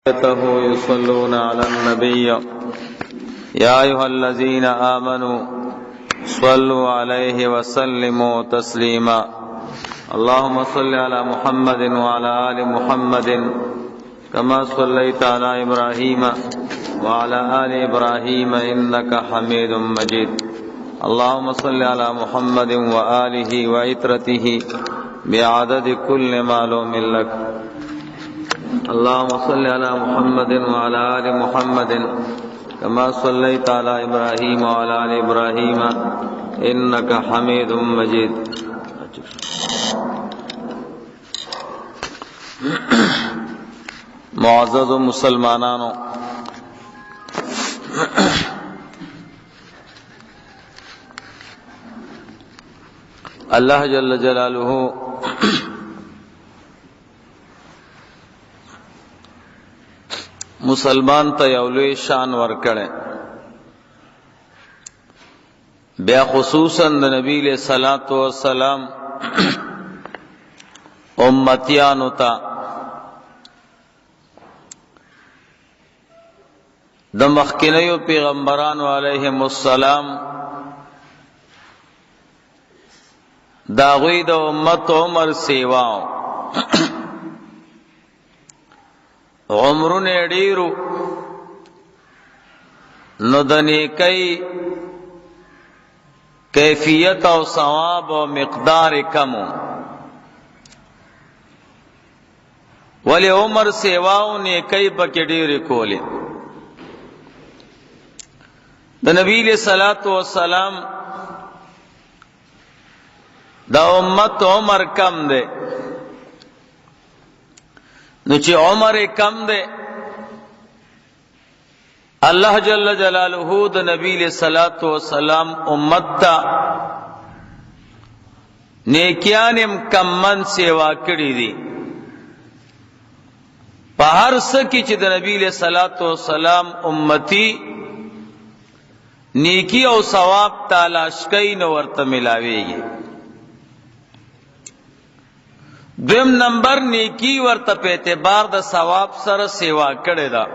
وملائكته يصلون على النبي يا أيها الذين آمنوا صلوا عليه وسلموا تسليما اللهم صل على محمد وعلى آل محمد كما صليت على إبراهيم وعلى آل إبراهيم إنك حميد مجيد اللهم صل على محمد وآله وعترته بعدد كل معلوم لك اللهم صل على محمد وعلى آل محمد كما صليت على إبراهيم وعلى آل إبراهيم إنك حميد مجيد. معزز مسلمانانو، الله جل جلاله مسلمان ته یو لوی شان ورکړی، بیا خصوصا د نبی له صلوات و سلام امتیانو ته د مخکنیو پیغمبرانو علیهم السلام دا غوی د امت عمر سیوا عمرونه ډیرو، نو د نیکۍ کیفیت او ثواب او مقدار کمو، ولی عمر سیواو نیکۍ پکې ډېرې کولې. د نبی له صلوات و سلام دا امت عمر کم دی، نو چې عمر کم دی، الله جل جلاله د نبی له صلوات و سلام امت ته نیکیانم کمن سیوا کړی دي. په هر څه کې چې د نبی له صلوات و سلام امتی نیکی او ثواب تلاش کوي، نو ورته ملاويږي. دویم نمبر نیکی ورته په اعتبار د ثواب سره سیوا کړی ده،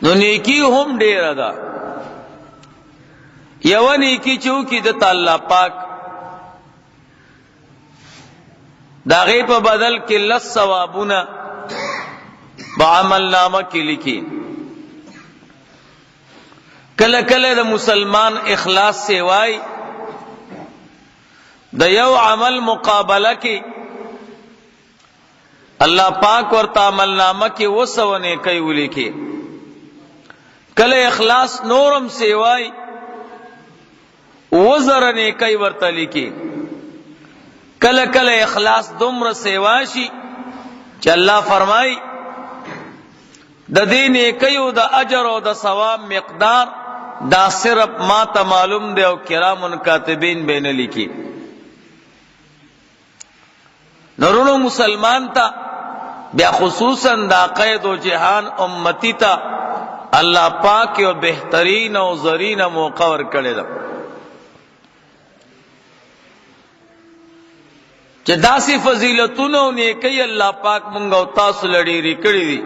نو نیکی هم ډیره ده. یو نیکی چې وکي د الله پاک دا غي په بدل کې لس ثوابونه په عمل نامه کې لیکي. کله کله د مسلمان اخلاص سیوای د یو عمل مقابله کې الله پاک ورته عمل نامه کې وسونه کوي ولیکي. کله اخلاص نورم سیوای وزر نه کوي ورته لیکي. کله کله اخلاص دومره سیوا شي چې الله فرمای د دې نیکیو د اجر او د ثواب مقدار دا صرف ما ته معلوم دی او کرامن کاتبین به نه لیکي. نورونو مسلمان ته بیا خصوصا دا قید او جهان امتی ته الله پاک یو بهترین او زرین موقع ور کړی ده چې داسې فضیلتونه او نیکۍ الله پاک مونږ او تاسو لړې کړې دي،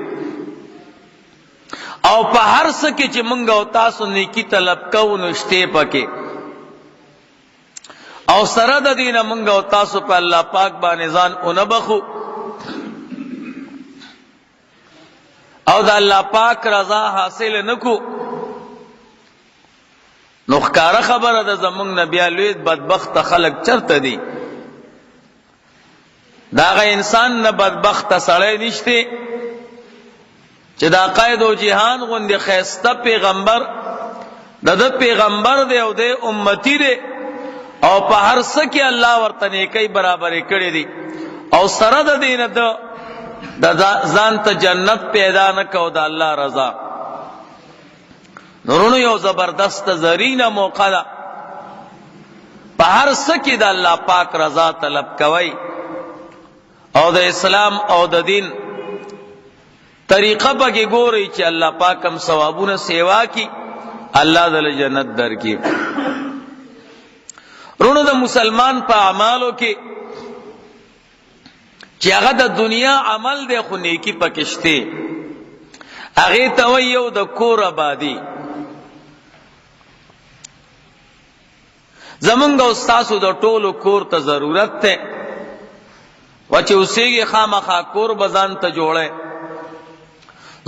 او په هر څه کې چې مونږ او تاسو نیکی طلب کوو نو شته پکې، او سره د دینه مونږ او تاسو په الله پاک باندې ځان اونبخو او د الله پاک رضا حاصل نکو، نو ښکاره خبره ده زمونږ نه بیا لوی بدبخت خلک چرته دي؟ داغه انسان نه بدبخت سړی نشته چې دا قائد او جهان غوندې خیسته پیغمبر د د پیغمبر دی او د امتی دی، او په هر څه کې الله ورته نیکۍ برابرې کړې دي، او سره د دین د ځان ته جنت پیدا نه کو د الله رضا. نورونو یو زبردست زرینه موقع ده، په هر څه کې د الله پاک رضا طلب کوي او د اسلام او د دین طریقه پکې ګوري چې الله پاک هم ثوابونه سیوا کی، الله دل جنت درکې. رونو د مسلمان په اعمالو کې چې هغه د دنیا عمل دی خو نیکی پکې شته، هغه ته وایي یو د کور آبادی. زمونږ او ستاسو د ټولو کور ته ضرورت ده، و چې اوسېږي خامخا کور به ځان ته جوړی،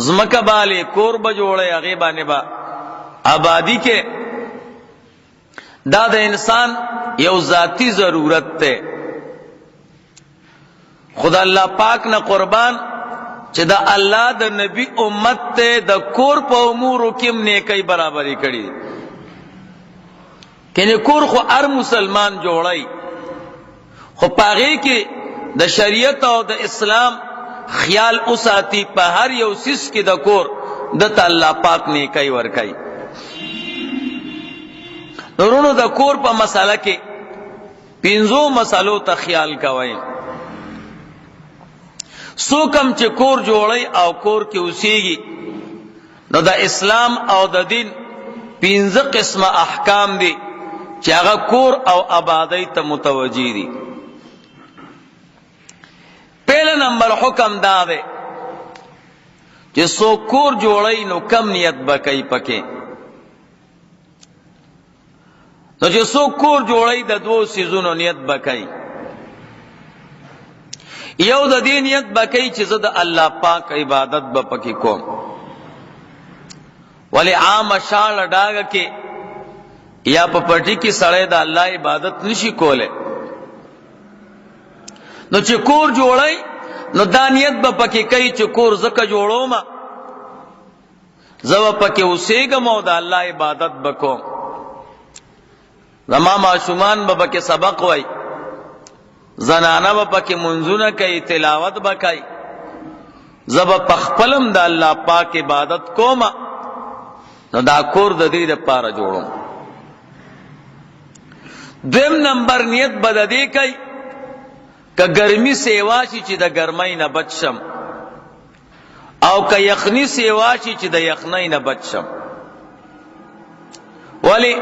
ځمکه بالی کور به جوړی، هغې باندې به آبادي کې. دا د انسان یو ذاتی ضرورت ده. خدا الله پاک نه قربان چې د الله د نبی امت ته د کور په امورو کې هم نیکۍ برابرې کړي. کنه کور خو هر مسلمان جوړی، خو پاغې کې د شریعت او د اسلام خیال اوساتی په هر یو سیس کې د کور د ته الله پاک نیکۍ ورکای. ورونو د کور په مسله کې پنځو مسلو ته خیال کوئ. څوک هم چې کور جوړی او کور کې اوسیږي نو د اسلام او د دین پنځه قسمه احکام دي چې هغه کور او آبادۍ ته متوجه دي. پهله نمبر حکم دا دی چې څوک کور جوړی نو کم نیت به کوي پکې. نو چې څوک کور جوړی د دوو سیزونو نیت به کوي. یو د دې نیت به کوي چې زه د الله پاک عبادت به پکې کوم. ولی عام شاړه ډاګه کې یا په پټي کې سړی د الله عبادت نشي کولی. نو چې کور جوړی نو دا نیت به پکې کوي چې کور زکه جوړوم، زه به پکې اوسېږم او د الله عبادت به کوم، زما ماشومان به پکې سبق وایي، زنانه به پکې منځونه کوي، تلاوت به کوي، زه به په خپلم د الله پاک عبادت کوم. نو دا کور د دې لپاره جوړوم. دویم نمبر نیت به د دې کوي که ګرمي سیوا شي چې د ګرمۍ نه بچ شم، او که یخنی سیوا شي چې د یخنۍ نه بچ شم. ولی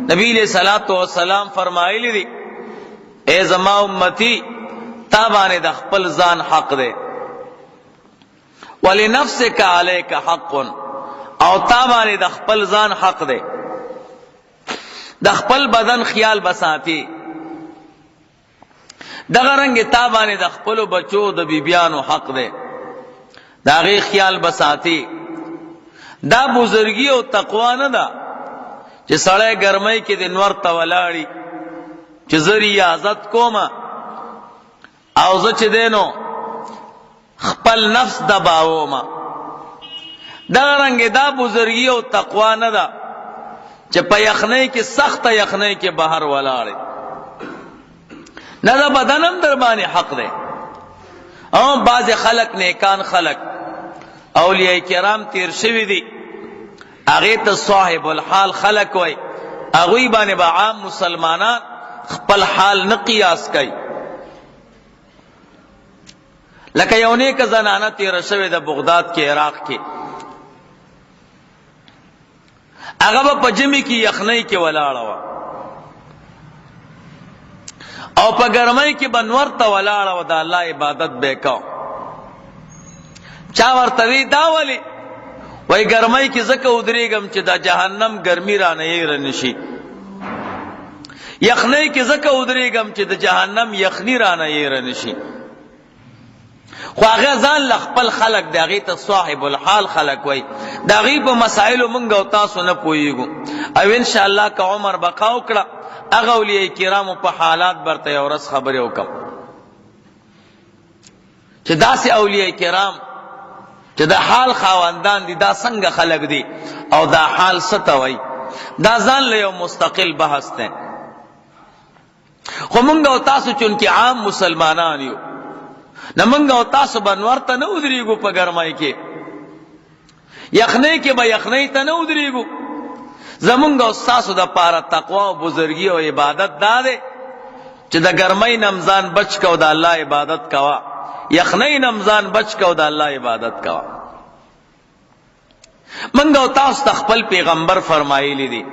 نبی علیہ الصلوۃ والسلام فرمایلی دي، اے زما امتی، تا باندې د خپل ځان حق دی، ولنفسک علیک حق، او تا باندې د خپل ځان حق دی، د خپل بدن خیال بساتی. دغه رنګ تا باندې د خپل بچو د بیبیانو حق دی، د هغې خیال به ساتي. دا بزرګي او تقوا نه ده چې سړی ګرمۍ کې د نور ته ولاړي چې زه ریاضت کوم او زه چې دی نو خپل نفس دباوم. دغه رنګ دا بزرګي او تقوا نه ده چې په یخنۍ کې سخته یخنۍ کې بهر ولاړې، نه دا بدن هم در باندې حق دی. او بعض خلق نیکان خلق اولیاء کرام تیر شوی دي، هغه ته صاحب الحال خلق وای، هغه باندې به عام مسلمانان خپل حال نه قیاس کوي. لکه یو نیکه زنانه تیره شوې ده بغداد کې، عراق کې، هغه به په ژمي کې یخنۍ کې ولاړه وه او په ګرمۍ کې به نور ته ولاړه وه، د الله عبادت به یې کاوه. چا ورته وی دا ولې؟ وای ګرمۍ کې ځکه ودرېږم چې د جهنم ګرمي رانه یې نشي، یخنۍ کې ځکه ودرېږم چې د جهنم یخني رانه یې نشي. خو هغه ځان له خپل خلق د هغې ته صاحب الحال خلق وای، د هغې په مسایلو مونږ او تاسو نه پوهیږو. او انشاءالله که عمر بقا وکړه هغه اولیاء کرامو په حالات برته یو ورځ خبرې وکړم چې داسې اولیاء کرام چې د حال خاوندان دي دا څنګه خلق دي او دا حال څه ته وایي، دا ځان له یو مستقل بحث دی. خو مونږ او تاسو چونکه عام مسلمانان یو، نه مونږ او تاسو به نور ته نه ودرېږو په ګرمۍ کې، یخنۍ کې به یخنۍ ته نه ودرېږو. زمونږ او تاسو د پاره تقوا او بزرګي او عبادت دا دی چې د ګرمۍ نه ځان بچ کو، د الله عبادت کوه، یخنۍ نه ځان بچ کو، د الله عبادت کوه. منګ او تاسو ته خپل پیغمبر فرمایلی دی،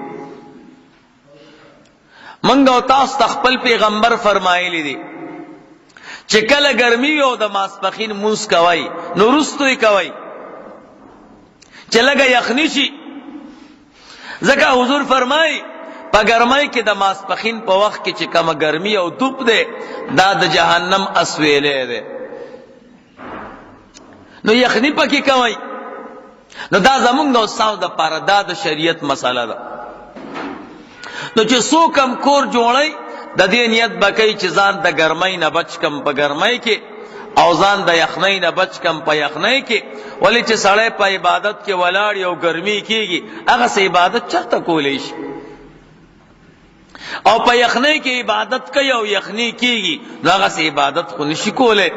منګ او تاسو ته خپل پیغمبر فرمایلی دی چې کله ګرمي وي او د ماسپښین لمونځ کوئ نو وروستو یې کوئ چې لږه یخني شي، ځکه حضور فرمایي په ګرمۍ کې د ماسپښین په وخت کې چې کومه ګرمي او توپ دی دا د جهنم اسویلی دی، نو یخني پکې کوئ. نو دا زمونږ او ستاسو دپاره دا د شریعت مسله ده. نو چې څوک هم کور جوړوي د دې نیت به کوي چې ځان د ګرمۍ نه بچ کم په ګرمۍ کې او ځان د یخنۍ نه بچ کم په یخنۍ کې. ولې چې سړی په عبادت کې ولاړ یو ګرمي کیږي هغه سه عبادت چرته کولی شي، او په یخنۍ کې عبادت کوي او یخني کیږي نو هغه سه عبادت خو نشي کولی.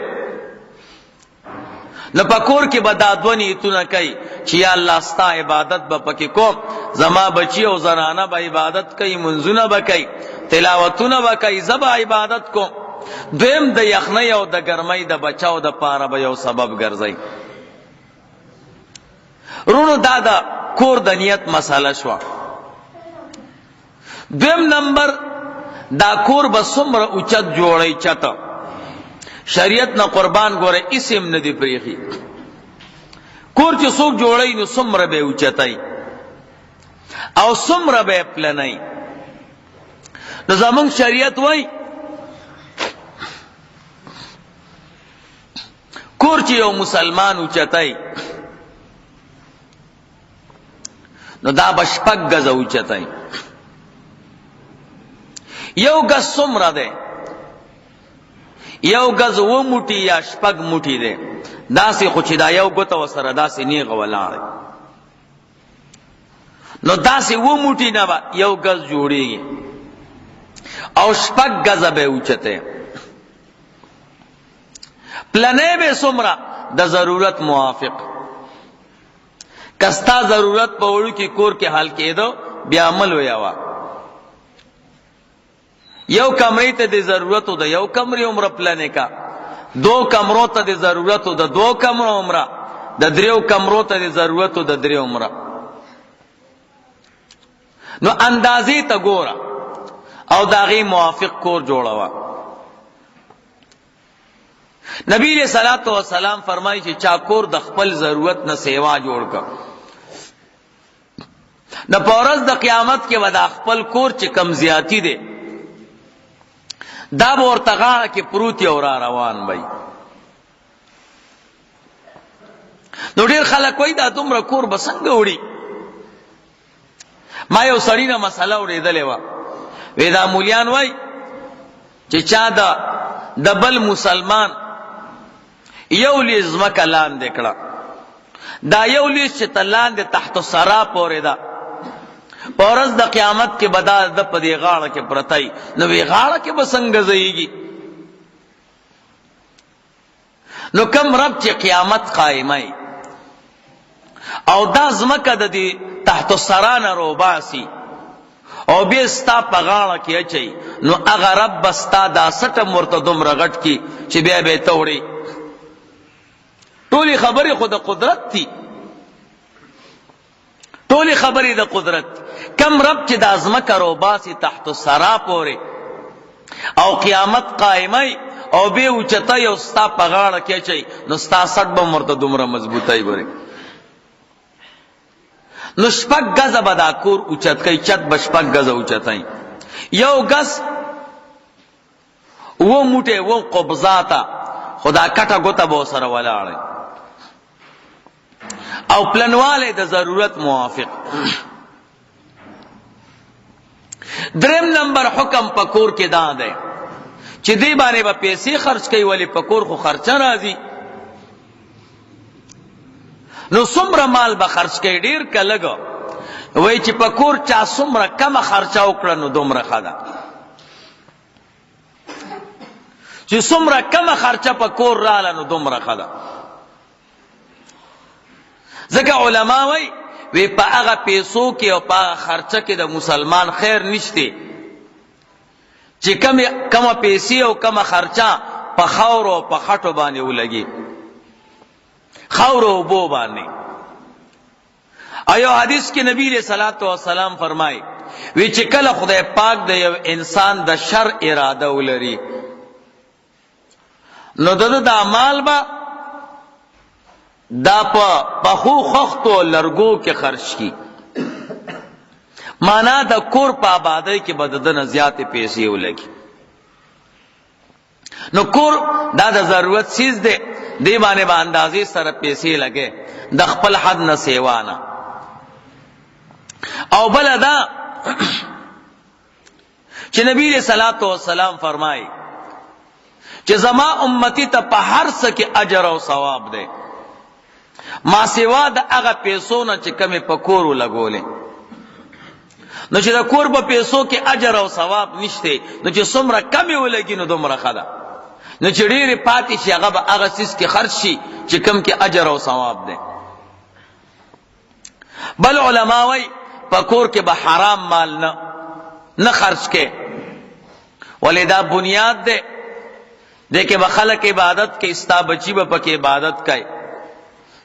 نو په کور کې به دا دوه نیتونه کوي چې یا الله ستا عبادت به پکې کوم، زما بچي او زنانه به عبادت کوي، منځونه به کوي، تلاوتونه به کوي، زه به عبادت کوم. دویم د یخنۍ او د ګرمۍ د بچاو د پاره به یو سبب ګرځي. رونو دا د کور د نیت مسله شوه. دویم نمبر دا کور به څومره اوچت جوړی، چت شریعت نه قربان ګوره اسم نه دی پریخي. کور چې څوک جوړی نو څومره به اوچتای او څومره به پلنای. نو زمونږ شریعت وای کور چې یو مسلمان اوچتای نو دا به شپږ ګزه اوچتای. یو ګز څومره دی؟ یو ګز اووه موټي یا شپږ موټي دی. داسې خو چې دا یو ګوته ورسره داسې نیغه ولاړه، نو داسې اووه موټي نه به یو ګز جوړېږي او شپږ ګزه به اوچتی. پلنې به څومره؟ د ضرورت موافق. که ستا ضرورت په وړوکي کور کې حل کېدو بیا عمل ویاوه. یو کمرې ته د ضرورت د یو کمرې عمره پلنې کا، دو کمرو ته د ضرورت د دو کمرو عمره، د دریو کمرو ته د ضرورت د دریو عمره. نو اندازې ته ګوره او د هغې موافق کور جوړوه. نبی علیہ الصلوۃ والسلام فرمایي چې چا کور د خپل ضرورت نه سیوا جوړ کړ، د پورز د قیامت کې ودا خپل کور چې کم زیاتی دی دا به ورته غاړه کې پروت او را روان وي. نو ډیر خلک وایي دا دومره کور به څنګه وړي؟ ما یو سړی نه مسله اورېدلې وه، وی دا مولیان وای چې چا د د بل مسلمان یو لیز ځمکه لاندې کړه، دا یو لیز چې ته لاندې تحت سرا پورې ده، په ورځ د قیامت کې به دا د په دې غاړه کې پرته وي، نو وی غاړه کې به څنګه ځایېږي؟ نو کم رب چې قیامت قائمای او دا زمکه د دې تحت الثرا نه روباسي او بیا ستا په غاړه کې اچي، نو هغه رب به ستا دا سټم ورته دومره غټ کړي چې بیا به یې ته وړې. ټولې خبرې خو د قدرت دي، ټولې خبرې د قدرت. کم رب چې دا ځمکه روباسي تحت الثرا پورې او قیامت قائمای او به اوچته یو ستا په غاړه کې اچي، نو ستا سټ به ورته دومره مضبوطی ګوري. نو شپږ ګزه به دا کور اوچت کوي، چت به شپږ ګزه اوچتای. یو ګز اووه موټی اووه قبضاته، خو دا کټه ګوته به ورسره ولاړه او پلنواله د ضرورت موافق. دریم نمبر حکم په کور کې دا دی چې دی باندې به پیسې خرج کوي، ولی په کور خو خرچه راځي، نو څومره مال به خرج کوي؟ ډیر که لږ؟ وایي چې په کور چا څومره کمه خرچه وکړه نو دومره ښه ده. چې څومره کمه خرچه په کور راله نو دومره ښه ده. ځکه علما وایي وی په هغه پیسو کې او په هغه خرچه کې د مسلمان خیر نشته چې کمه پیسې او کمه خرچه په خاورو او په خټو باندې ولګي، خاورو او اوبو باندې. ایو حدیث کې نبی علیہ الصلوۃ والسلام فرمای وی چې کله خدای پاک د یو انسان د شر اراده ولري نو د دا مال به دا په پخو خختو لرګو کې خرج کی. معنا د کور په آبادۍ کې به د ده نه زیاتې پیسې ولګي. نو کور دا د ضرورت څیز دی، دی باندې به اندازې سره پیسې لګي، د خپل حد نه سیوا نه. او بل دا چې نبی علیہ الصلوۃ والسلام فرمایي چې زما امتی ته په هر څه کې اجر او ثواب دی، ما سوا د هغه پیسو نه چې کمې په کور ولګولې. نو چې د کور په پیسو کې اجر او ثواب نشته، نو چې څومره کمې ولګي نو دومره ښه ده. نو چې ډېرې پاتې شي هغه به هغه څیز کې خرڅ شي چې کم کې اجر او ثواب دی. بل علما وایي په کور کې به حرام مال نه نه خرج کې، ولې دا بنیاد دی، دې کې به خلک عبادت کوي، ستا بچی به پکې عبادت کوي،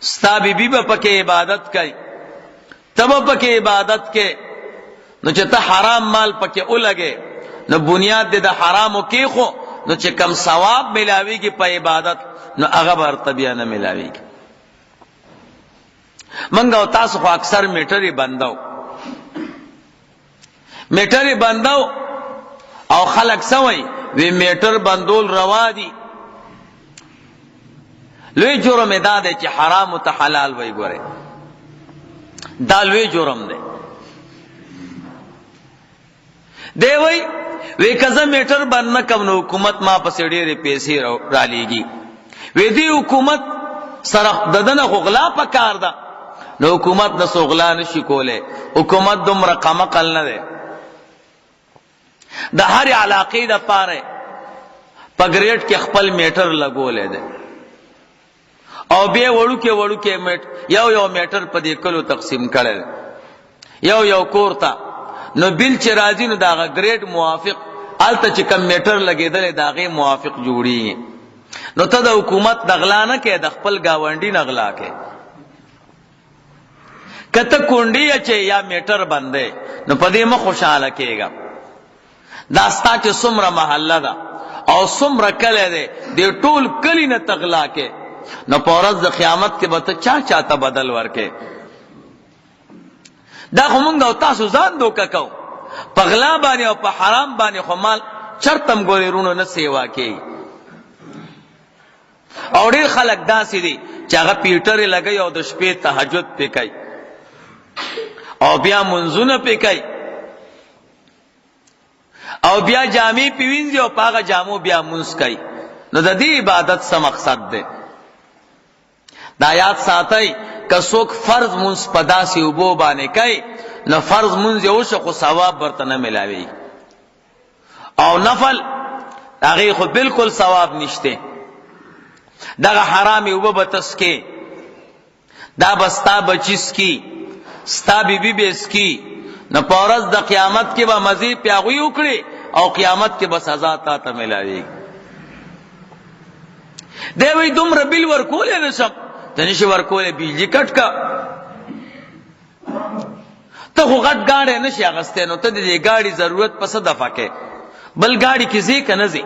ستا بیبي به پکې عبادت کوي، ته به پکې عبادت کې. نو چې ته حرام مال پکې ولګې نو بنیاد دې د حرامو کې خو، نو چې کم ثواب ملاویږي په عبادت نو هغه به ورته بیا نه ملاویږي. منګ او تاسو خو اکثر میټرې بندو، میټرې بندو او خلک سوی وی میټر بندول روا دي. لوی جرم دا دی چې حرام ته حلال وای، ګوره دا لوی جرم دی. دی وای وی کزه میټر بند نه کوم نو حکومت ما پسې ډېرې پیسې رالیږي. وی دی حکومت سره ددنه خو غلا په کار ده، نو حکومت نه څو غلا نشي کولی، حکومت دومره قمقل نه دی. د هرې علاقې د پاره په ګریډ کې خپل میټر لګولی دی او بیا وړوکی وړوکی میټ یو یو میټر په دې کلو تقسیم کړی دی، یو یو کور ته. نو بل چې راځي نو د هغه ګریډ موافق هلته چې کوم میټر لګېدلی د هغې موافق جوړېږي. نو ته د حکومت د غلا نه کوې، د خپل ګاونډي نه غلا کوې. که ته کونډې اچې یا میټر بندې نو په دې مه خوشحاله کېږه. دا ستا چې څومره محله ده او څومره کلی دی، دې ټول کلي نه ته غلا کې، نو په ورځ د قیامت کې به ته چا چا ته بدل ورکې. دا خو مونږ او تاسو ځان دوکه کوو په غلا باندې او په حرام باندې، خو مال چرته هم ګورې وروڼو نه سیوا کېږي. او ډېر خلک داسې دي چې هغه پیټرې لګوي او د شپې تهجد پې کوي او بیا منځونه پې کوي او بیا جامې پې وینځي او په هغه جامو بیا مونځ کوي. نو د دې عبادت څه مقصد دی؟ دا یاد ساتئ که څوک فرض مونځ په داسې اوبو باندې کوي نو فرض مونځ یې وشو خو ثواب ورته نه ملاویږي، او نفل هغه خو بالکل ثواب نشته. دغه حرامې اوبه به ته څکې، دا به ستا بچي څکي، ستا بیبي به څکي، نو په ورځ د قیامت کې به مزې پې هغوی وکړي او قیامت کې به سزا تا ته ملاویږي. دی وایي دومره بیل ورکولی نه شم، ته نشي ورکولی بجلي کټ که، ته خو غټ ګاډی نه شي اخیستی، نو ته د دې ګاډي ضرورت په څه دفع کې؟ بل ګاډي کې ځې که نه ځې؟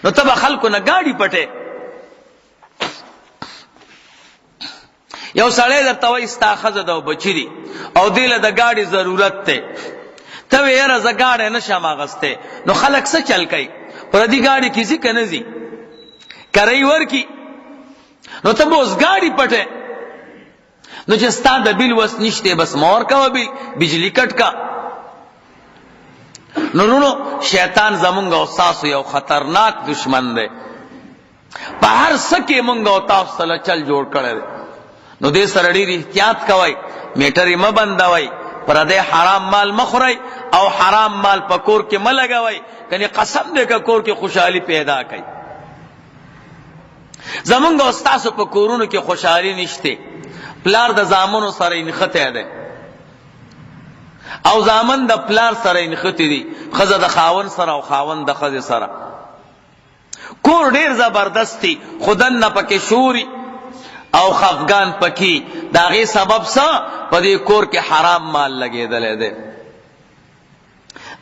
نو ته به خلکو نه ګاډي پټې. یو سړی درته وایي ستا ښځه ده او بچي دي او دې له د ګاډي ضرورت دی، ته وایې یاره زه ګاډی نه شم اخیستی، نو خلک څه چل کوي؟ پردي ګاډي کې ځي که نه ځي؟ کرۍ ورکي، نو ته به اوس ګاډي پټې. نو چې ستا د بیل وس نشته بس مور کوه بیل، بجلی کټ کا. نو رونو شیطان زمونږ او تاسو یو خطرناک دشمن دی، په هر څه کې مونږ او تاسو سره چل جوړ کړی دی. نو دې سره ډېر احتیاط کوئ، میټرې مه بندوئ، پردی حرام مال مه خورئ او حرام مال په کور کې مه لګوئ، کنې قسم دی که کور کې خوشحالي پیدا کړئ. زمونږ او ستاسو په کورونو کې خوشحالي نشته، پلار د زامنو سره نښتی دی او زامن د پلار سره نښتي دي، ښځه د خاوند سره او خاوند د ښځې سره. کور ډیر زبردست دی خو دننه پکې شوري او خفګان پکې، د هغې سبب څه؟ په دې کور کې حرام مال لګېدلی دی.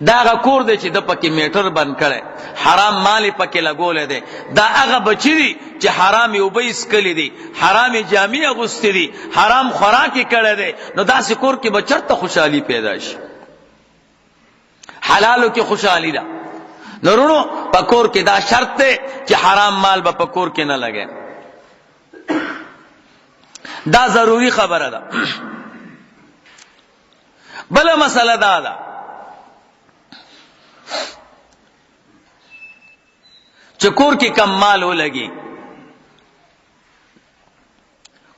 دا هغه کور دی چې د پکې میټر بند کړی، حرام مال یې پکې لګولی دی. دا هغه بچي دي چې حرام یې اوبه یې څکلي دي، حرام یې جامې اغوستې دي، حرام خوراک یې کړی دی. نو داسې کور کې به چېرته خوشحالي پیدا شي؟ حلالو کې خوشحالي ده. نو وروڼو، په کور کې دا شرط دی چې حرام مال به په کور کې نه لګي. دا ضروری خبره ده. بله مسله دا ده چې کور کې کم مال ولګي،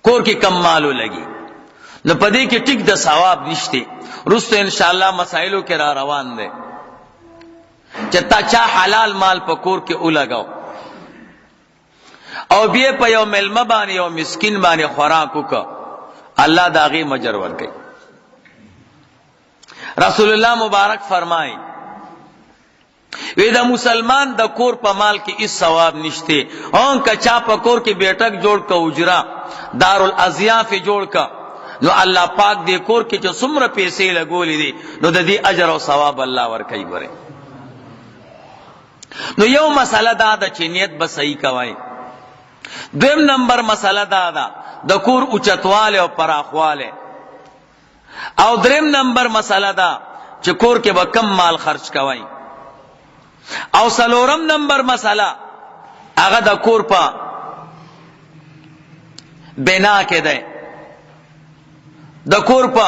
کور کې کم مال ولګي، نو پدې کې ټیک د ثواب نشته. رستو ان شاء الله مسائلو کې را روان دي چې تا چا حلال مال په کور کې ولګاو او بیا په یو ملمه باندې، یو مسکین باندې خوراک وکړه، الله داغه مجر ورکړي. رسول الله مبارک فرمایي، وی د مسلمان د کور په مال کې هیڅ ثواب نشته. اون که چا په کور کې بیٹک جوړ کا، اجرا دارالازیاف جوړ کا، نو الله پاک دې کور کې چې څومره پیسې لګولې دي، نو د دې اجر او ثواب الله ورکوي. ګوره، نو یو مسله دا ده چې نیت به صحیح کوئ. دویم نمبر مسله دا ده د کور اوچتواله او پراخواله، او دریم نمبر مسله دا چې کور کې به کم مال خرج کوئ، او څلورم نمبر مسله هغه د کور په بنا کې ده، د کور په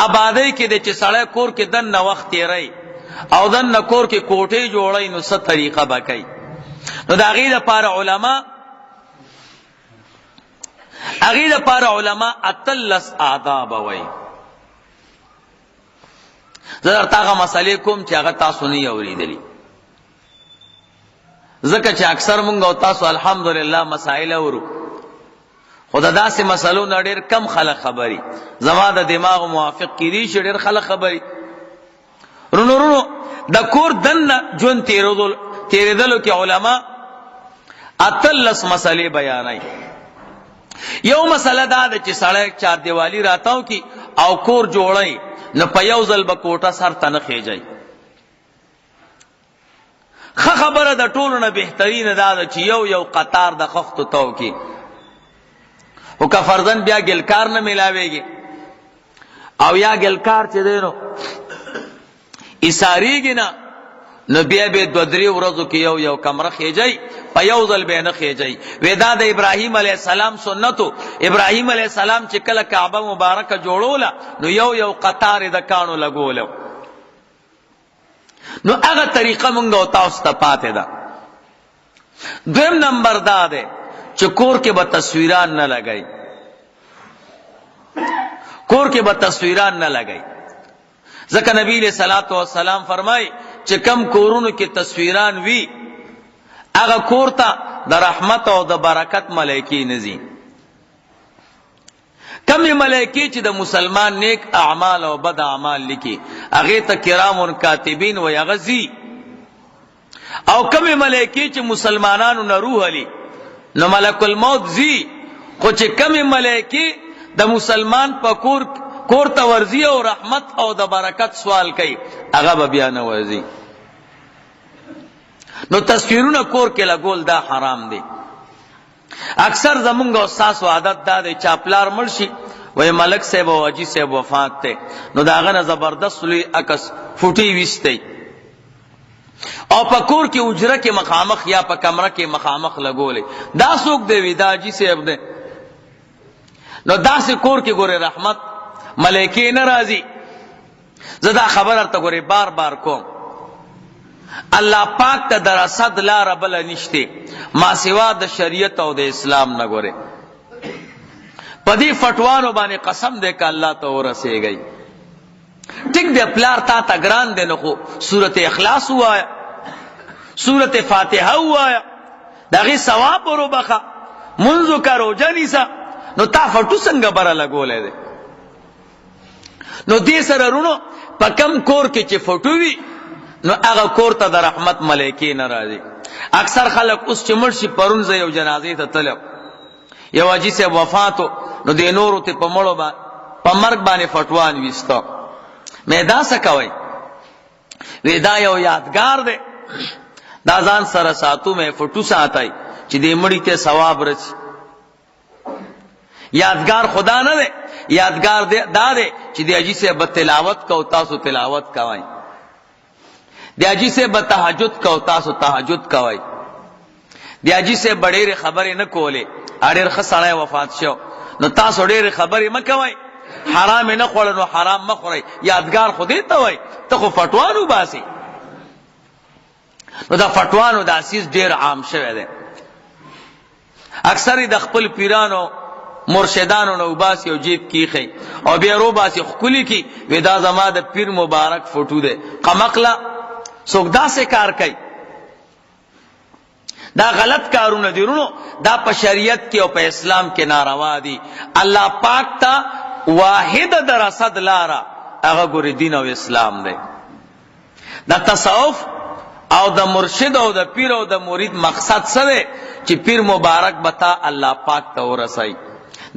آبادۍ کې د چې سړی کور کې دننه وخت تېروي او دننه کور کې کوټې جوړوي، نو څه طریقه به کوي؟ نو د هغې دپاره علما، هغې دپاره علما 18 آداب وایي. زه درته هغه مسئلې کوم چې هغه تاسو نه یې اورېدلي، ځکه چې اکثر مونږ او تاسو الحمدلله مسائل اورو، خو د داسې مسلو نه ډېر کم خلک خبري. زما د دماغ موافق کېدی شي ډېر خلک خبري. رونو رونو، د کور دننه ژوند تېرېدلو کې علما 18 مسلې بیانوي. یو مسله دا ده چې سړی چار دیوالي راتاو کی او کور جوړی، نو په یو ځل به کوټه سر ته نه خېژي. ښه خبره د ټولو نه بهترینه دا ده چې یو یو قطار د خښتو تاو کی، خو که فرضاً بیا ګلکار نه ملاویږي او یا ګلکار چې دی نو ایساریږي نه، نو بیا به دوه درې ورځو کې یو یو کمره خېجی، په یو ځل به نه خېجی. وې دا د ابراهیم علیه السلام سنتو. ابراهیم علیه السلام چې کله کعبه مبارکه جوړوله، نو یو یو قطار د کانو لګولو. نو هغه طریقه مونږ او تاسو ته پاتې ده. دویم نمبر دا ده چې کور کې به تصویران نه لګای، کور کې به تصویران نه لګای، ځکه نبی له صلوات و سلام فرمای چې کم کورونو کې تصویران وي، هغه کور ته د رحمت او د برکت ملایکی نزي. کمی ملائکی چې د مسلمان نیک اعمال او بد اعمال لیکي، هغه ته کرام کاتبین و یغزی، او کمی ملائکی چې مسلمانانو نه روح علی، نو ملک الموت زی. خو چې کمی ملائکی د مسلمان په کور کور ته ورزی او رحمت او د برکت سوال کوي، هغه به بیا نه ورزی. نو تصویرونه کور کې لګول دا حرام دی. اکثر زمونږ او ستاسو عادت دا دی، چا پلار مړ شي، وای ملک صاحب او حاجي صاحب وفات دی، نو د هغه نه زبردست لوی عکس فوټې ویستی او په کور کې اجره کې مخامخ یا په کمره کې مخامخ لګولې. دا څوک دی؟ وی دا حاجي صاحب دی. نو داسې کور کې ګورې رحمت ملایکې نه راځي. زه دا خبره ته ګورې بار بار کوم، الله پاک ته د رسد لاره بله نشته ما سوا د شریعت او د اسلام نه. ګورې، په دې فتوانو باندې قسم دی که الله ته ورسېږئ. ټیک دی، پلار تا ته ګران دی، نو خو سورت اخلاص ووایه، سورت فاتحه ووایه، د هغې ثواب وروبخښه، مونځ وکړه، روژه نیسه. نو تا فټو څنګه بره لګولی دی؟ نو دې سره رونو، په کم کور کې چې فوټو وي، نو هغه کور ته د رحمت ملایکې نه راځي. اکثر خلک اوس چې مړ شي، پرون زه یو جنازې ته تلم، یو حاجي صاحب وفاتو، نو دې نورو ته په مړو با په مرګ باندې فټوان ویسته. مې دا څه کوئ؟ وی دا یو یادګار دی، دا ځان سره ساتو، مې فوټو ساتای چې دې مړی ته ثواب رسی. یادګار خدا نه دی، یادګار دی دا دی چې دی حاجي صاحب تلاوت کو، تاسو تلاوت کوئ، دی حاجي صاحب تهجد کو، تاسو تهجد کوئ. دی حاجي صاحب ډېرې خبرې نه کولې، ډېر ښه سړی وفات شو، نو تاسو ډېرې خبرې مه کوئ، حرام نه خوړل نو حرام مه خورئ. یادګار خو دې ته وایي، ته خو فټوان وباسې. نو دا فټوانو دا څیز ډېر عام شوی دی، اکثر د خپل پیرانو مرشدانو نه وباسي او جیب کیخي او بیا رو باسي خکلی کی، وی دا زما د پیر مبارک فوټو دی. قمقله څوک داسې کار کوي؟ دا غلط کارونه دي ورونو، دا په شریعت کې او په اسلام کې ناروا دي. الله پاک ته واحد د رسد لاره هغه ګوري دین او اسلام دی. د تصوف او د مرشد او د پیر او د مرید مقصد څه دی؟ چې پیر مبارک بتا الله پاک ته ورسای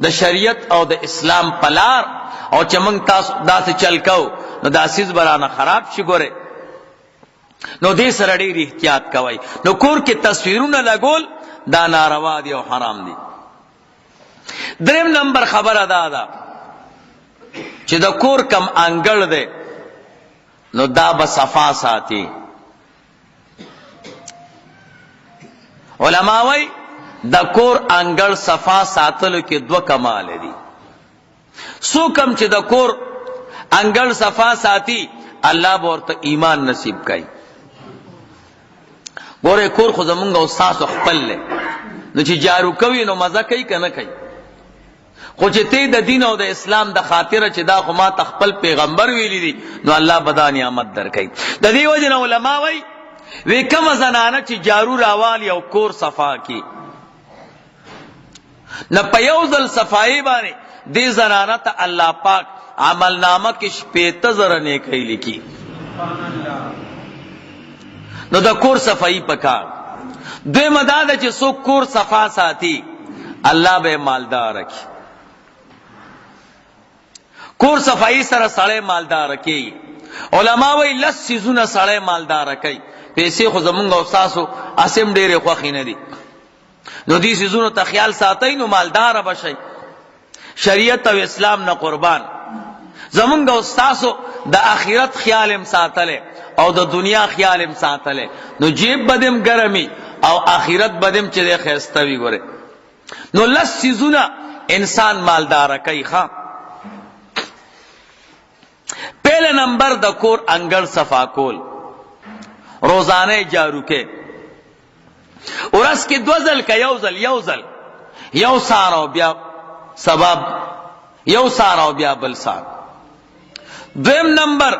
د شریعت او د اسلام پلار، او چې موږ تاسو داسې چل کو نو دا څیز به رانه خراب شي ګوره. نو دې سره ډېر احتیاط کوئ. نو کور کې تصویرونه لګول دا ناروا دي او حرام دي. دریم نمبر خبره دا ده چې د کور کم انګړ دی نو دا به صفا ساتي. علما وایي د کور انګړ صفا ساتلو کې دوه کمال دي. څوک هم چې د کور انګړ صفا ساتي الله به ورته ایمان نصیب کوي. ګوره کور خو زمونږ او ستاسو خپل دی، نو چې جارو کوي نو مزه کوي که نه کوي؟ خو چې ته د دین او د اسلام د خاطر چې دا خو ما ته خپل پیغمبر ویلی دي، نو الله به دا نعمت درکوي. د دې وجې نه علما وایي وی کومه زنانه چې جارو راوالي او کور صفا کړي، نه په یو ځل صفایي باندې دې زنانه ته الله پاک عمل نامه کې 60,000 نیکۍ لیکي. نو د کور صفایي پکار. دویمه دا ده چې څوک کور صفا ساتي الله به مالدار کړي. کور صفایي سره سړی مالدار کېږي. علما وایي لس څیزونه سړی مالدار کوي. پیسې خو زمونږ او ستاسو هسې هم ډېرې خوښې نه دي، نو دې څیزونو ته خیال ساتئ نو مالدار به شئ. شریعت او اسلام نه قربان، زمونږ او ستاسو د آخرت خیال هم ساتلی او د دنیا خیال هم ساتلی، نو جیب به دې هم ګرمي او آخرت به دې هم چې دی ښایسته وي. ګورې نو لس څیزونه انسان مالداره کوي. ښه، پهله نمبر د کور انګړ صفا کول، روزانه جارو کې، ورځ کې دوه ځل که یو ځل، یو ځل یو سار او بیا سبب یو سار او بیا بل سار. دویم نمبر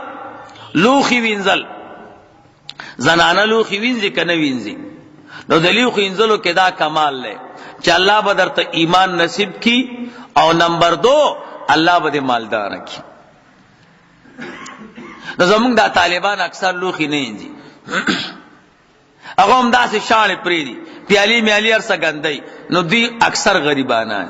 لوخي وینځل. زنانه لوخي وینځي که نه وینځي؟ نو د لوخي وینځلو کې دا کمال دی چې الله به درته ایمان نصیب کی، او نمبر دو الله به دې مالدار کړي. نو زمونږ دا طالبان اکثر لوخي نه وینځي، هغه هم داسې شاړې پرېږدي، پیالې میالې هر څه ګندوي، نو دوی اکثر غریبانان.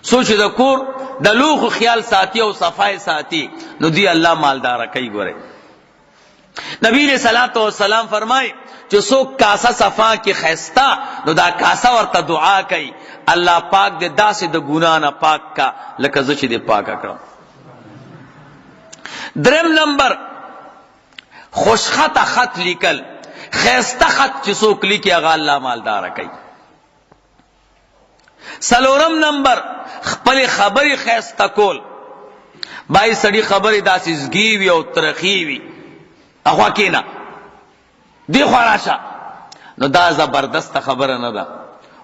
څو چې د کور د لوښو خیال ساتي او صفای ساتي نو دوی الله مالداره کوي. ګورئ نبی علیہ الصلوۃ والسلام فرمای چې څوک کاسه صفا کې خستا نو دا کاسه ورته دعا کوي، الله پاک دې داسې د ګنا نه پاک کا لکه زه چې دې پاک کړم. دریم نمبر خوشخطه خط لیکل، خیسته خط چې څوک لیکي هغه الله مالدار کوي. څلورم نمبر خپل خبرې خیسته کول. بای سړی خبرې داسې زګي وي او ترخی وي، اخوا کینا دی خوا راشه، نو دا زبردست خبره نه ده.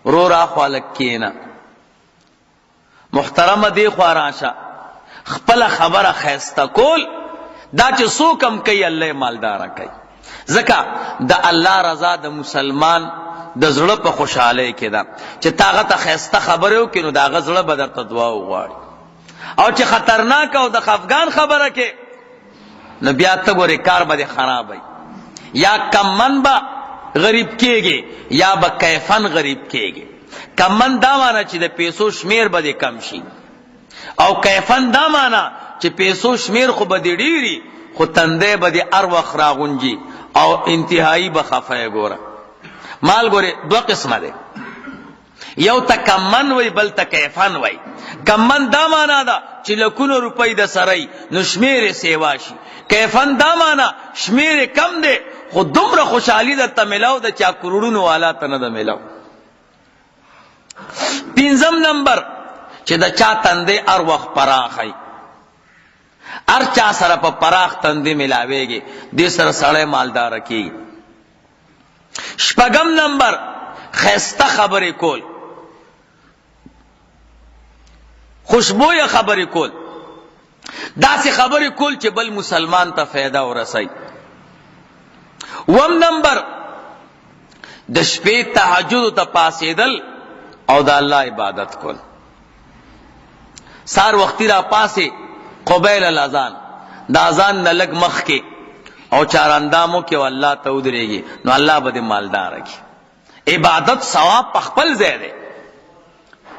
ورور اخوا لږ کینا، محترمه دی خوا راشه. خپل خبره خیسته کول دا چې څوک هم کوي الله یې مالداره کوي، ځکه د الله رضا د مسلمان د زړه په خوشحالۍ کې ده چې ته هغه ته ښایسته خبرې وکړې نو د هغه زړه به درته دعا وغواړي، او چې خطرناک او د خفګان خبره کې نو بیا ته ګورې کار به دې خراب وي، یا کمن به غریب کېږي یا به کیفن غریب کېږي. کمن دا معنی چې د پیسو شمیر به دې کم شي، او کیفن دا معنی چې پیسو شمیر خو به دې ډېري خو تندې به دې هر وخت راغونجي او انتهایی به خفه یې. ګوره مال ګوره دوه قسمه دی، یو ته کمن وای بل ته کیفن وای. کمن دا معنا ده چې لکونو روپۍ د سره نو شمیر سیوا شي، کیفن دا معنا شمیر کم دی خو دومره خوشحالي درته ملاو د چا کروڑونو والا ته نه ده ملاو. پنځم نمبر چې د چا تندې هر وخت پراخی، هر چا سره په پراخ تندې ملاویږي، دې سره سړی مالدار کیږي. شپږم نمبر خسته خبرې کول، خوشبویه خبرې کول، داسې خبرې کول چې بل مسلمان ته فایده ورسوي. وم نمبر د شپې تهجد ته پاسېدل او د الله عبادت کول. سار وختي را پاسې قبیل الاذان، د اذان نه لږ مخکې او چاراندامو کې الله ته ودرېږي نو الله به دې مالدار کړي. عبادت ثواب په خپل ځای دی،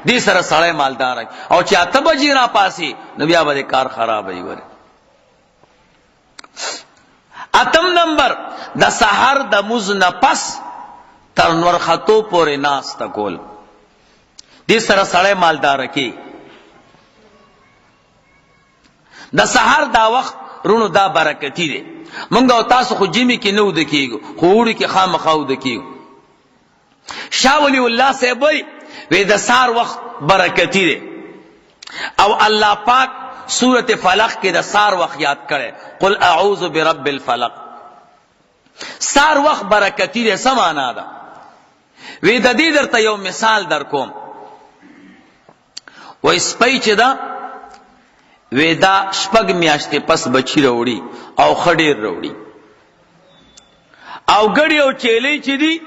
دې سره سړی مالدار او چې 8 بجې را پاسي نو بیا به کار خراب وي. ور اتم نمبر د سحر د مز نه پس تر نور خطو پورې ناس کول، دې سره سړی مالدار کی. د سحر دا وخت رونو دا برکتی دی. مونږ او تاسو خو جمی کې نه ود کیږو، خو وړي کې خامخا ود کیږو. شاه ولی الله صاحب وی وی د سار وخت برکتی دی او الله پاک سورت فلق کې د سار وخت یاد کړي، قل اعوذ برب الفلق. سار وخت برکتی دی سمانا ده. وی د دې درته یو مثال در کوم. وای سپی چې دا وی دا شپږ میاشتې پس بچی راوړي او خډیر راوړي، او ګړی او چیلې چې دي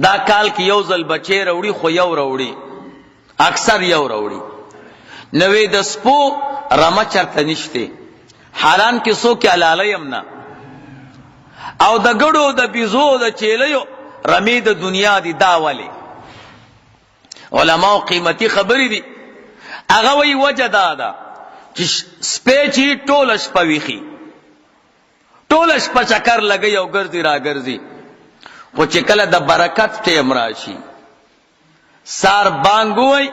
دا کال کې یو ځل بچی راوړي، خو یو راوړي، اکثر یو راوړي. نوې د سپو رمه چرته نشته، حالان کې څوک حلالوي هم نه، او د ګړو د بیزو د چیلیو رمې د دنیا دي. دا ولې؟ علماو قیمتي خبرې دي. هغه وی وجه دا ده چې سپی چې ټوله شپه ویښي، ټوله شپه چکر لګي او ګرځي را ګرځي، خو چې کله د برکت ټیم راشي، سار بانګ وای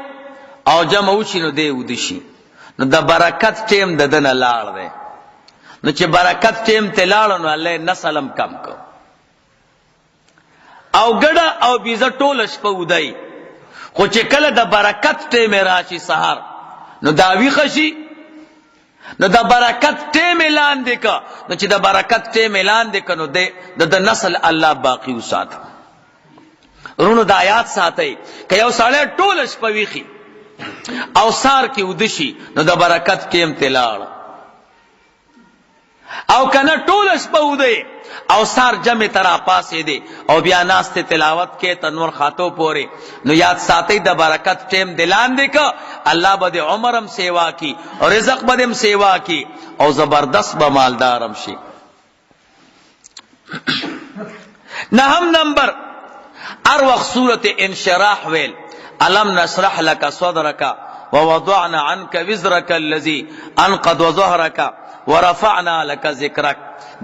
او جمع وشي نو دی ود شي، نو د برکت ټیم د دنه لاړ دی. نو چې برکت ټیم ته لاړ نو الله نسلم کم کو. او ګډه او بیزه ټوله شپه ودای، خو چې کله د برکت ټیم راشي سهار نو دا ویښه شي، نو د برکت ټیم لاندې که، نو چې د برکت ټیم لاندې که نو د نسل الله باقی وساته. رونو دا یاد ساتئ که یو سړی ټوله شپه ویښي او سار کې وده شي نو د برکت ټیم ته لاړ، او کنه ټول شپه وده او سار جمع ترا پاسې دی او بیا ناست تلاوت کې تنور خاتو پورې، نو یاد ساتي د برکت ټیم دلان دی که الله به د عمرم سیوا کی، رزق به دم سیوا کی او زبردست به مالدارم شي. نهم نمبر ار وخت سورت انشراح ویل، الم نشرح لك صدرك ووضعنا عنك وزرك الذي انقض ظهرك ورفعنا لك ذکرک،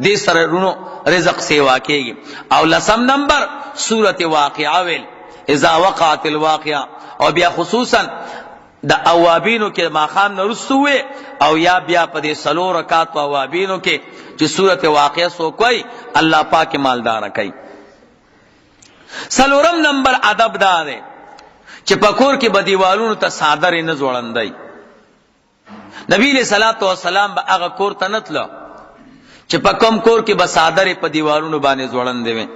دې سره رونو رزق سیوا کیږي. او لسم نمبر سورت واقعه ویل، اذا وقعت الواقعه، او بیا خصوصا د اوابینو کې ماښام نه وروسته وې او یا بیا په دې څلور رکعاتو اوابینو کې چې سورت واقعه څوک وایي الله پاک مالدار کوي. څلورم نمبر ادب دا دی چې په کور کې به دیوالونو ته څادرې نه ځوړندی. نبی علیہ الصلوۃ والسلام به هغه کور ته نه تلو چې په کوم کور کې به څادرې په دیوالونو باندې ځوړندې وي.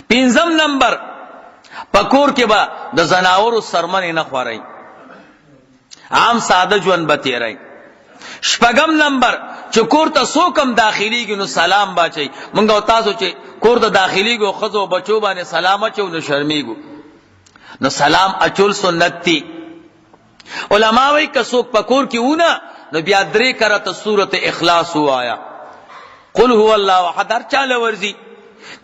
پنځم نمبر په کور کې به د زناورو سرمنې نه خورئ، عام ساده ژوند به تیرئ. شپږم نمبر چې کور ته څوک هم داخليږي نو سلام باچي. مونږ او تاسو چې کور ته داخليږو ښځو او بچو باندې سلام اچو نو شرمېږو، نو سلام اچول سنت دی. علما وایي که څوک په کور کې ونه نو بیا درې کرته سورت اخلاص وایا، قل هو الله احد، هر چاله ورځي.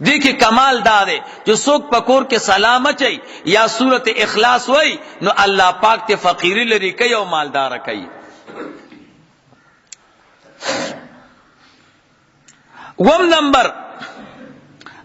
دې کې کمال دا دی چې څوک په کور کې سلام اچي یا سورت اخلاص وای نو الله پاک ته فقیری لري کوي او مالدار کوي. وم نمبر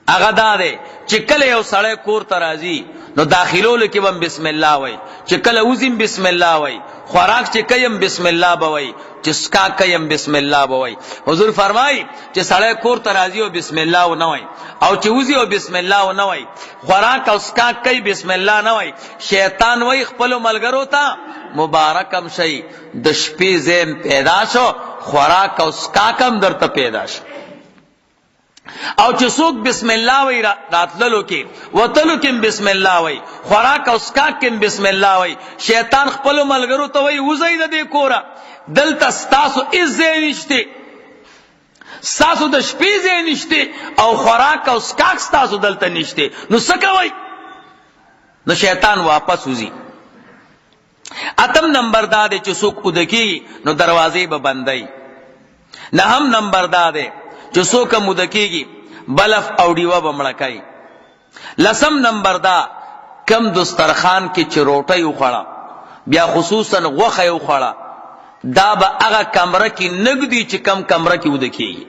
هغه دا دی چې کله یو سړی کور ته راځي نو داخلولو کې بم بسم الله وای، چې کله وزم بسم الله وای، خوراک چې کيم بسم الله به وای، چې سکا کيم بسم الله به وای. حضور فرمای چې سړی کور ته راځي او بسم الله و نه وای، او چې وزي او بسم الله و نه وای، خوراک او سکا کوي بسم الله نه وای، شیطان وای خپل ملګرو ته مبارکم شي، د شپې زیم پیدا شو، خوراک او سکا کم درته پیدا شو. او چې څوک بسم الله وای راتللو کې وتلو کې بسم الله وای، خوراک او سکاک کې بسم الله وای، شیطان خپل ملګرو ته وای وزید د دې کوره، دلته ستاسو هیڅ ځای نشته، ستاسو د شپې ځای نشته، او خوراک او سکاک ستاسو دلته نشته، نو څه کوئ؟ نو شیطان واپس وځي. اتم نمبر دا دی چې څوک اوده کېږي نو دروازې به بندوي. نهم نمبر دا دی چې څوک هم اوده کېږي بلف او ډیوه به مړه کوي. لسم نمبر دا، کم دسترخوان کې چې روټۍ وخوړه، بیا خصوصا غوښه یې وخوړه، دا به هغه کمره کې نه ږدي چې کم کمره کې اوده کېږي.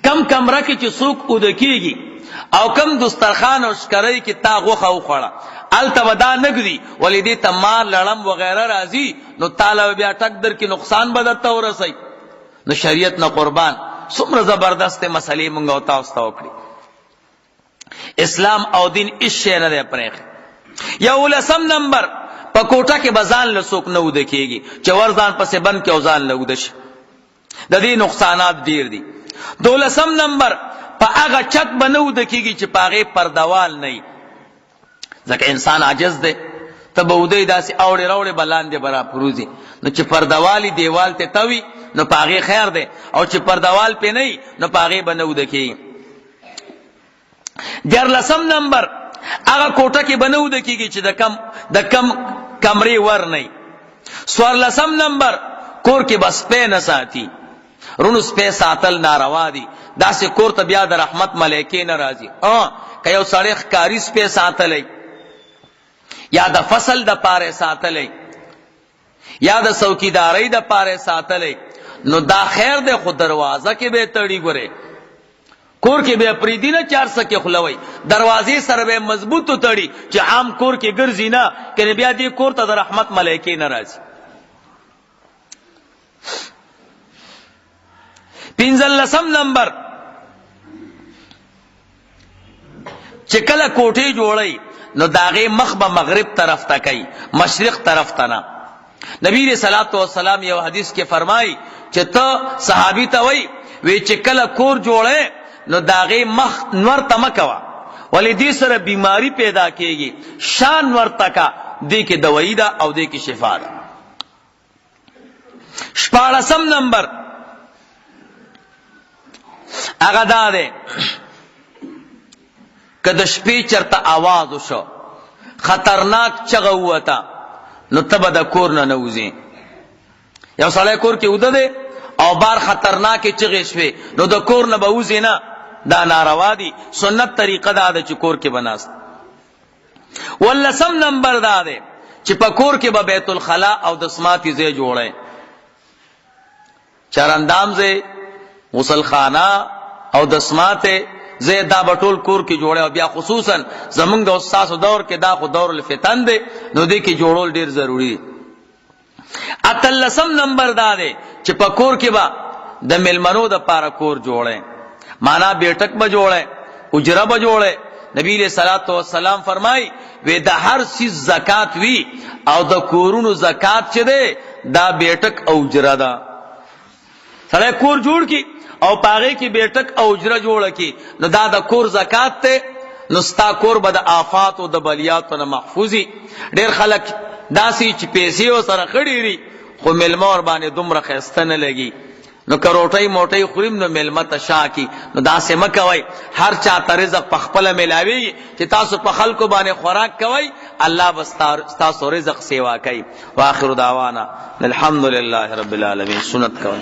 کم کمره کې چې څوک اوده کېږي او کم دسترخوان او شکرۍ کې تا غوښه وخوړه، هلته به دا نه ږدي، ولې دې ته مار لړم وغیره راځي، نو تاله به بیا ټک درکړي، نقصان به درته ورسوي. نو شریعت نه قربان، څومره زبردستې مسلې مونږ او تاسو ته وکړي. اسلام او دین هیڅ شی نه دی پرېښی. یولسم نمبر، په کوټه کې به ځان له څوک نه اوده کېږي چې ور ځان پسې بند کړي او ځان له اوده شي. د دې نقصانات ډیر دي. دولسم نمبر، په هغه چت به نه اوده کېږي چې په هغې پردوال نه وي، ځکه انسان عاجز دی، ته به اوده یې داسې اوړې راوړې به لاندې به راپروځي، نو چې پردوالي دیوال ته توي نو په هغې خیر دی، او چې پردوال پې نه وي نو په هغې به نه اوده کېږي. دیارلسم نمبر، هغه کوټه کې به نه اوده کېږي چې د کم کمرې ور نه وي. څوارلسم نمبر، کور کې به سپی نه ساتي. رونو سپی ساتل ناروا دي، داسې کور ته بیا د رحمت ملایکې نه راځي. که یو سړی ښکاري سپی ساتلی یا د فصل د پاره ساتلی یا د څوکیدارۍ د پاره ساتلی، نو دا خیر دی، خو دروازه کې به تړي، ګورې کور کې به پریدي نه، چار څه کې خوله وي، دروازې سره به مضبوط تړي چې عام کور کې ګرځي نه، کنه بیا دې کور ته د رحمت ملایکې نه راځي. پنځلسم نمبر، چې کله کوټې جوړی نو داغه مخ به مغرب طرف ته کوي، مشرق طرف ته نه. نبی علیہ الصلوۃ والسلام یو حدیث کې فرمایي چې ته صحابي ته وای وی چې کله کور جوړه نو داغه مخ نور ته مکوا، ولې دې سره بیماری پیدا کیږي، شان ورته کا، دې کې دوايي ده او دې کې شفا ده. شپاړسم نمبر هغه دا دی، که د شپې چرته आवाज وشو، خطرناک چغه ووته، نو ته به د کور نه نه وځې. یو سړی کور کې وده دی او بار خطرناکې چغې شوې، نو د کور نه به وځې نه، دا ناروا دي. سنت طریقه دا ده چې کور کې به ناست. ولسم نمبر دا دی چې په کور کې به بیت الخلا او د سماعتي ځای جوړی، چرندام ځای، غسل خانه او د سماعت ځای، دا به ټول کور کې جوړی. او بیا خصوصا زمونږ د استادو دور کې دا خو دور الفتن دی، نو دې کې جوړول ډیر ضروری دی. اتلسم نمبر دا دی چې په کور کې به د میلمنو د پاره کور جوړی، معنا بیٹک به جوړی، اجره به جوړی. نبی علیہ الصلوۃ والسلام فرمای وی د هر څیز زکات وی، او د کورونو زکات چې دی دا بیٹک او اجره ده. سړی کور جوړ کی او پاغه کې بیٹک او اجره جوړ کی، نو دا د کور زکات ته، نو ستا کور به د آفات او د بلیاتو نه محفوظي. ډیر خلک داسې چې پیسې او سره خړېری، خو مېلمه ور باندې دومره ښایسته نه لګي، نو که روټۍ موټۍ خوریم نو مېلمه ته شا کی. نو داسې مه کوئ، هر چا ته رزق په خپله میلاویږي. چې تاسو په خلکو باندې خوراک کوئ، الله به ستاسو رزق سیوا کوي. واخر دعوانا الحمد لله رب العالمین. سنت کوئ.